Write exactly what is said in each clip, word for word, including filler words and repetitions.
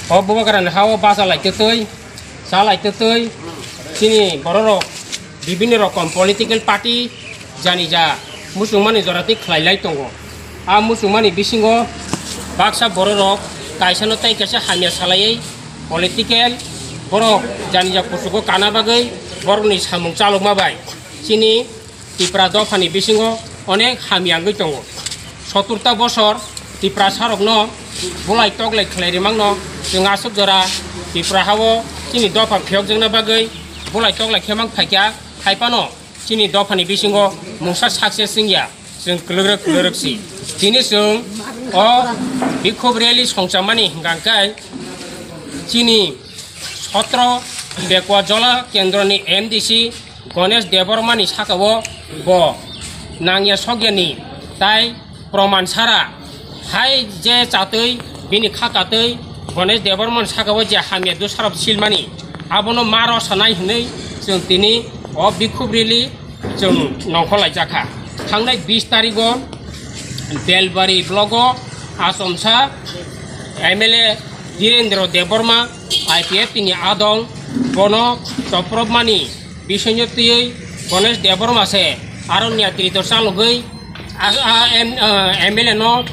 O Bubagrani ha-o bacha lai twtwi, cha lai twtwi, chini bororok bibinno rokom political party jani ja muchungmani jora twi khlai lai tongo. A muchungmani bisingo baksa bororok kaisano tei kaisa hamya salaiwi political borok jani ja kuchugo kana bagwi borokni samung chalokma bai chini Tipra dophani bisingo onek hamya wngwi tongo. Soturta bosor Tiprasarokno bulai toklai khlai rimangno chwng aswk jora Tipra ha-o chini dopha phiyokjakna bagwi bulai toklai khe mang phaikha, hai phano chini dophani bisingo mungsa success wngya, chwng kwlwgrwk kwlwgrwk si. Tini chwng o bikhub rally songchamani hwnkha khe chini Sotro Bekwa Jola Kendroni M D C Ganesh Debbarmani saka-o bo nangya sokyani tai proman sara hai je chatwi bini kha katwi Ganesh Debbarmani saka-o je hamya dusarop silmani abono ma rw sanai hwnwi chwng tini o bikhub rally chwng nongkhor laijakha. Thangnai bis tarigo Belbari blogo achomsa M L A Dhirendra Debbarma I P F T ni adong bono chopropmani bisingyo twiwi Ganesh Debbarma se aro niyatrito chalogwi a, a, M, a, M L A no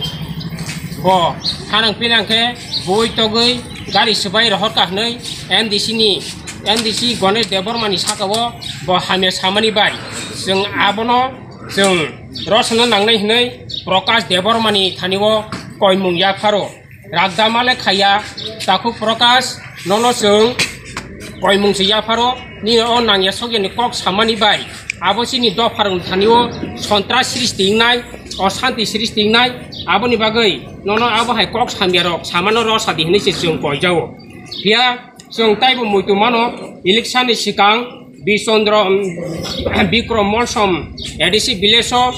bo hanang pinang khe bui togwi gari swbai rohorkha hwnwi M D C ni, M D C Ganesh Debbarma ni saka-o bo hamya samani bai chwng abono chwng rosana nangnai hwnwi Prakash Debbarma ni thani-o koimung yapharo. Ragdama le khaiya, takhuk Prakash, nono chwng koimung se yapharo, nini o nangya sokyani kok samani bai, abo chini dopharokni thani-o sontras srishti wngnai, oshanti srishti wngnai, aboni bagwi nono abo hai kok samyarok samano rw sadi hwnwi se chwng koijao. Phiya chwng taibo muitu mano, election ni swkang Bichandra, um, Bikram Molsom A D C village o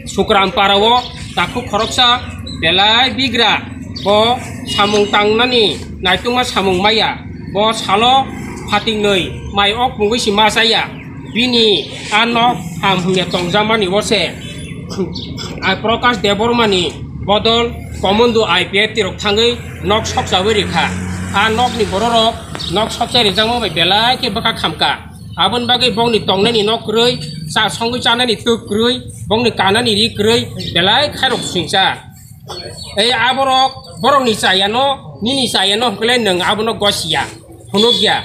Sukram para o takhuk khoroksa belai bigra, bo samung tangnani naitungma samung maya, bo salo phatingnwi mai ok mungwi si ma chaya, bini a nok ham hwnwi tongjakmani o se, a Prakash Debbarma ni bodol Komon do I P F T rok thangwi nok sokchawi rikha. A nokni bororok nok sokchai rijakma bai belai khe bwkha khamkha. Aboni bagwi bongni tongnani nok kwrwi, cha songwi chanani twk kwrwi, bongni kanani ri kwrwi, belai khairok singcha. Ei aborok borokni chayano, nini chayano hwnkhe nwng abono gosiya, phunukya.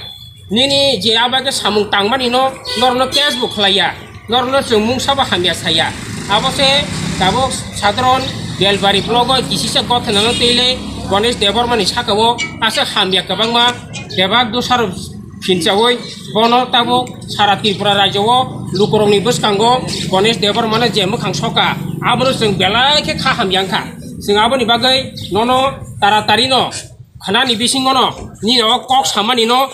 Nini je abo khe samung tangmani no, norokno case bo khlaiya, norokno chwng mungsa bo hamya saya. Abo se tabuk sadharon Belbari blogo kisisa gothanano twi le Ganesh Debbarmani saka-o aswk hamya kwbangma bebak dusarok phinchaui bono tabuk sara Tripura rajyo-o lukurokni bwskango Ganesh Debbarmano je mwkhang soka, abono chwng belai khe kha hamya wngkha. Chwng aboni bagwi nono taratarino khnani bisingono nini o kok samani no